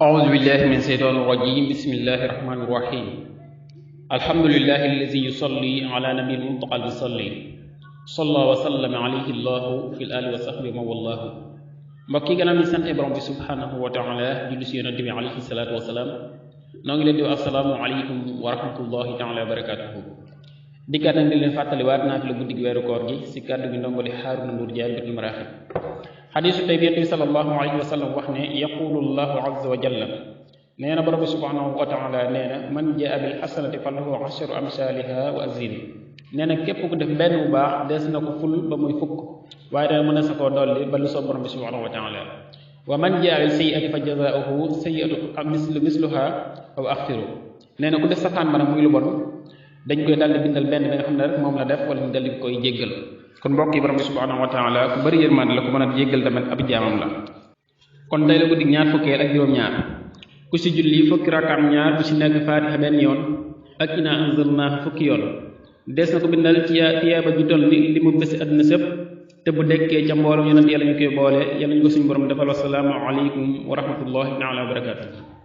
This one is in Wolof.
أعوذ بالله من الشيطان الرجيم بسم الله الرحمن الرحيم الحمد لله الذي يصلي على نبي المنتقى المصلي صلى وسلم عليه الله في الآل وصحبه ومن والاه mbokk yi gannaaw ñu sante borom bi subhanahu wa taala julli si yonente bi alayhi salaatu wasalaam noo ngi leen di wax asalaamu aleykum wa rahmatullahi taala wa barakatuhu dikkaat nañ leen fàttaliwaat naa fi la guddi gi weeru koor gi si kàddu gi ndongole Haaruna Ndour Jaay Batul Maraaxib xadiisu tey bi Yonent bi sallallahu alayhi wa sallam wax ne yaqulu llahu azza wa jalla nee na borom bi subhanahu wa taala nee na man jaa bil xasanati falahu ashru amsaaliha wa azid nee na képp ku def benn bu baax des na ko ful ba muy fukk waaye dana mën a sa koo dolli ba lu soob borom bi subhanahu wa taala wa man jaa bil sayyi'ati fa jazaa'uhu sayyi'atu misluha aw axfiru nee na ku def safaan ba nag muy lu bon dañ koy daldi bindal benn bi nga xam ne rek moom la def wala ñu daldi koy jéggal kon mbokk yi borom bi subhanahu wa taala ku bari yërmande la ku mën a jéggal tamit ab jaamam la kon tey la guddi ñaar fukkeel ak juróom-ñaar ku si julli fukki rakkaam ñaar bu si nekk faatiha benn yoon ak inaa anzalnaahu fukki yoon des na ko bindal ci tiyaaba ju toll li mu bési àdduna sépp te bu dekkee ca mbooloo yonent yàlla ñu koy boole yàlla ñu ko suñu borom defal wasalaamu aleykum wa rahmatullahi taala wa barakatuh